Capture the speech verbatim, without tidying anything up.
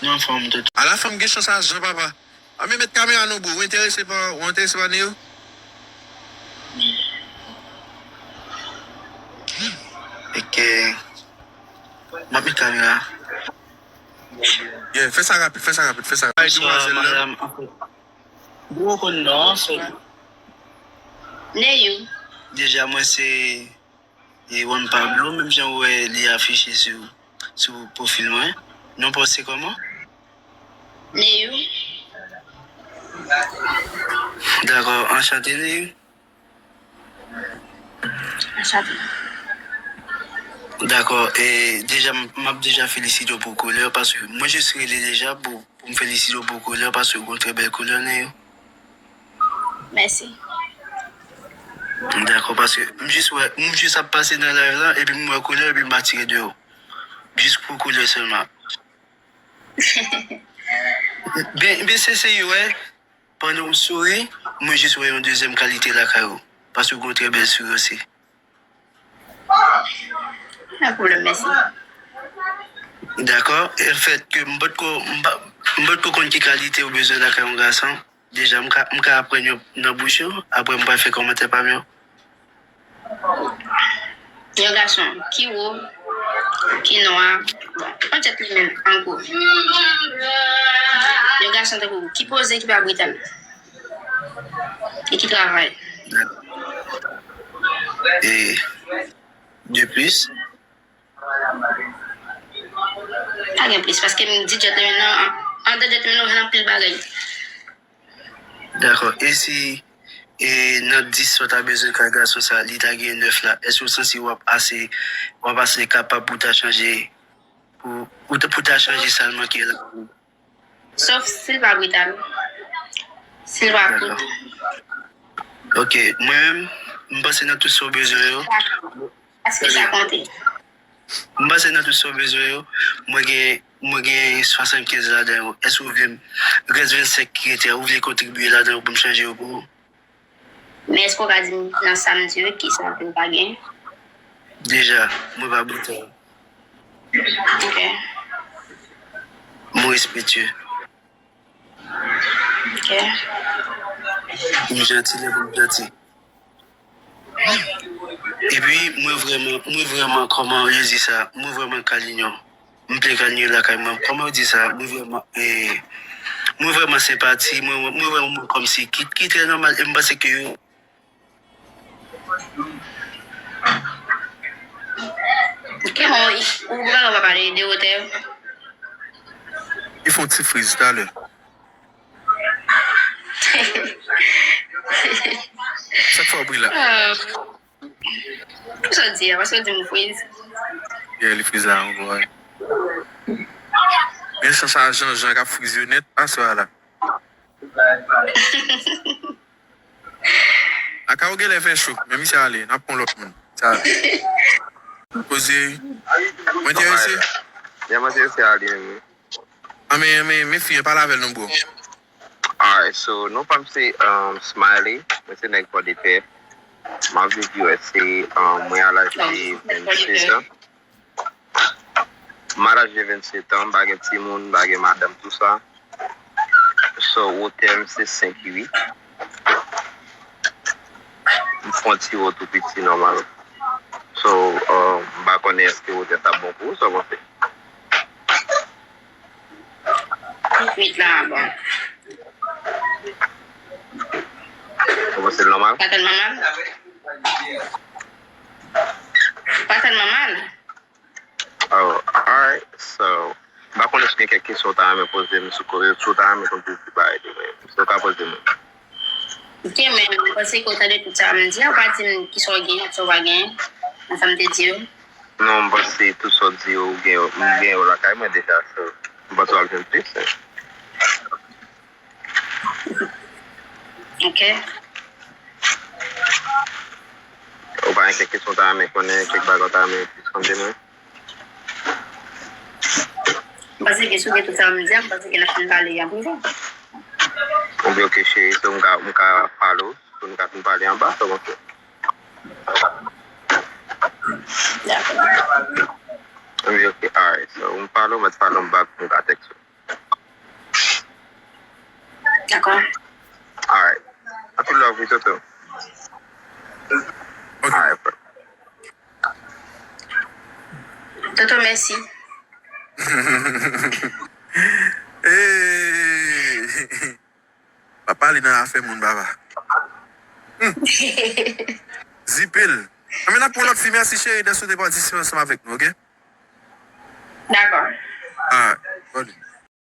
Nou anfòm tout. Ala fanm gen chans a jan papa. A men met kamera non bro, ou enterese pa, ou enterese pa Neo? Ok. M ap met kamera. Yeah, fè sa rapid, fè sa rapid, fè sa rapid. Bonswa, madam. Ou konn non, anfèt. Neyou. Deja, mwen se, e, Juan Pablo, menm jan ou wè li afiche sou, sou pwofil mwen. Non pa w se kòman? Neyou. Dakò, anchante, Neyou. Anchante. Dakò, e deja, m, m ap deja felisite w pou koulè, paske mwen jis rele deja pou, pou m felisite w pou koulè, paske w gen yon trè bèl koulè, Neyou. Mèsi. Dakò, paske m jis wè, m jis ap pase nan live la, epi m wè koulè, epi m atire de w. Jis pou koulè sèlman. Byen, byen, se, se yo, wè. Pandan w souri, mwen jis wè yon dezyèm kalite lakay ou. Paske w gen yon trè bèl souri osi. Pa pwoblèm, mèsi. Dakò. E lefètke m potko, m pa, m potko konn ki kalite ou bezwen lakay yon gason, deja m ka, m ka aprann yo nan bouch ou, apre m pral fè kòmantè pa m yo. Yon gason ki wo, ki nwa, bon, yon gentleman an gwo. Yon gason tankou ki poze, ki pa brital. E ki travay. E de plis? Pa gen plis, paske m di gentleman nan, an, andan gentleman nan, ou jwenn anpil bagay. Dakò. E si, e, nan dis sa w ta bezwen kay gason sa, li ta gen nèf la, èske w santi w ap ase, w ap ase kapab pou w ta chanje, pou, pou, pou w ta chanje sa l manke la? Sof si l pa brital. Si l pa kout. Dakò. Ok, mwen menm, m panse nan tout sa w bezwen yo. Paske sa konte. M panse nan tout sa w bezwen yo, mwen gen, mwen gen swasannkenz ladan yo. Èske w vle m, rès vennsenk ki rete a, ou vle kontribye ladan yo pou m chanje yo pou ou? Men èske w ka di m nan sa m di yo, kisa ke w pa gen? Deja, mwen pa brital. Ok. Mwen respektye. Ok. M janti lè pou m janti. Epi, mwen vrèman, mwen vrèman, kòman yo di sa, mwen vrèman kalinyo. M plen kalinyo lakay mwen. Kòman yo di sa, mwen vrèman, e, mwen vrèman senpati, mwen, mwen vrèman kòmsi, ki, ki trè nòmal, e m panse ke yo. Kèman ou, ou pa pale de wotè? Li fè yon ti friz talè. Sa k fè w bri la? Ah. Sa w di a, paske w di m friz. Yeah, li friz la ankò, wi. Men sa, sa Jean Jean k ap friz yo nèt aswè a la. Aka ou genlè fè cho, men misye ale, n ap pran lòt moun. Sa ale. Koze, mwen enterese. Yeah, mwen enterese ale, wi. Anben, anben, men fi an, pale avè l non, bro. Alright, so, non pa m se, um, Smiley, mwen se nèg Pòdepè. M ap viv U S A, um, mwen a laj de vennsentan. M a laj de vennsentan, m pa gen timoun, m pa gen madanm, tou sa. So, wotè m se senk uit. M fè yon ti wo tou piti nòmal. So, uh, m pa konnen èske wotè sa bon pou ou, sa w panse? Senk uit la, bon. Ou panse l nòmal? Pa tèlman mal. Pa tèlman mal. Oh, alright. So, m pa konnen si gen kèk kesyon w ta renmen poze m sou kote, si w ta renmen konn plis bagay de mwen. So, w ka poze m. Ok, men m panse ke w tande tout sa m di a, ou pa di m kisa w gen ak sa w pa gen, nan sa m te di yo. Non, m panse tout sa w di yo, ou gen yo, m gen yo lakay mwen deja, so, m panse w ap jwenn plis. Ok. Ou pa gen kèk kesyon w ta renmen konnen, kèk bagay w ta renmen plis konn de mwen? M panse ke si w gen tout sa w ap di a, m panse ke n ap fin pale an prive. Ebyen, ok, cheri, so m ka, m ka follow, so nou ka fin pale anba, sa w panse? Dakò. Ebyen, ok, alright, so m follow, mèt follow m back, m ka text ou. Dakò. Alright. Happy love, wi, Toto. Ok. Alright, bro. Toto, mèsi. Hey. Pa pale nan afè moun, papa. Zipe l. Anben, n ap pran lòt fi. Mèsi, cheri, dèske w te patisipe ansanm avèk nou, ok? Dakò. Ah, bon.